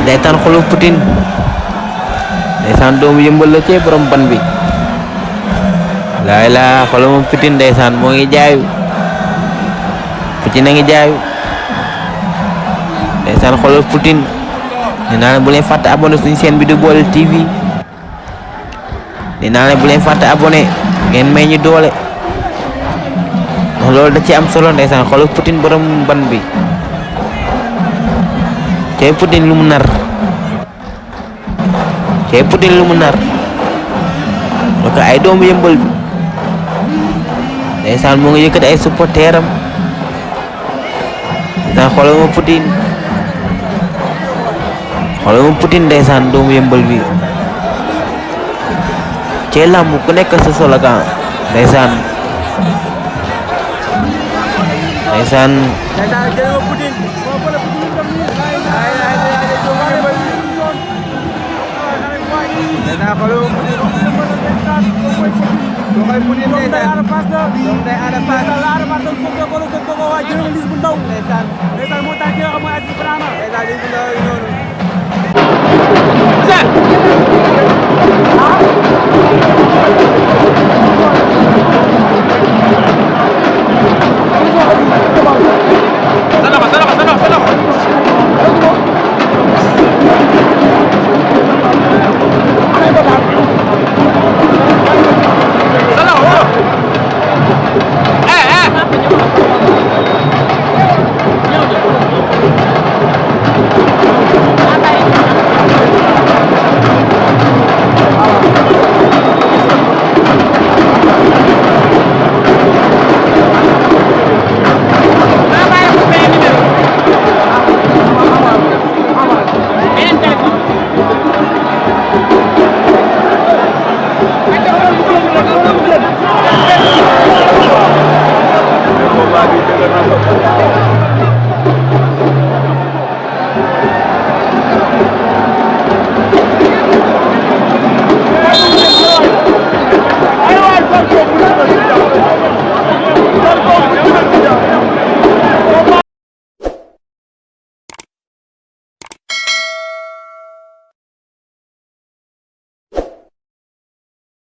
ndeysaan xolu Poutine ndeysaan doomu yëmbal la ci borom ban bi laay laa xolu moom Poutine ndeysaan moo ngi jaayu Poutine a ngi jaayu ndeysaan xolu Poutine nee naa leen bu leen fàtte abonné suñu chaîne bi di Baol TV nee naa leen bu leen fàtte abonné ngeen may ñu doole ndax loolu da ci am solo ndeysaan xolu Poutine borom ban bi cey Poutine lu mu nar cey Poutine lu mu nar parce que ay doomu yëmbal bi ndeysaan moo ngi yëkkati ay supporteram ndeysaan xoolal ma Poutine ndeysaan doomu yëmbal bi cey làmb ku nekk sa slogan ndeysaan Ndeysaan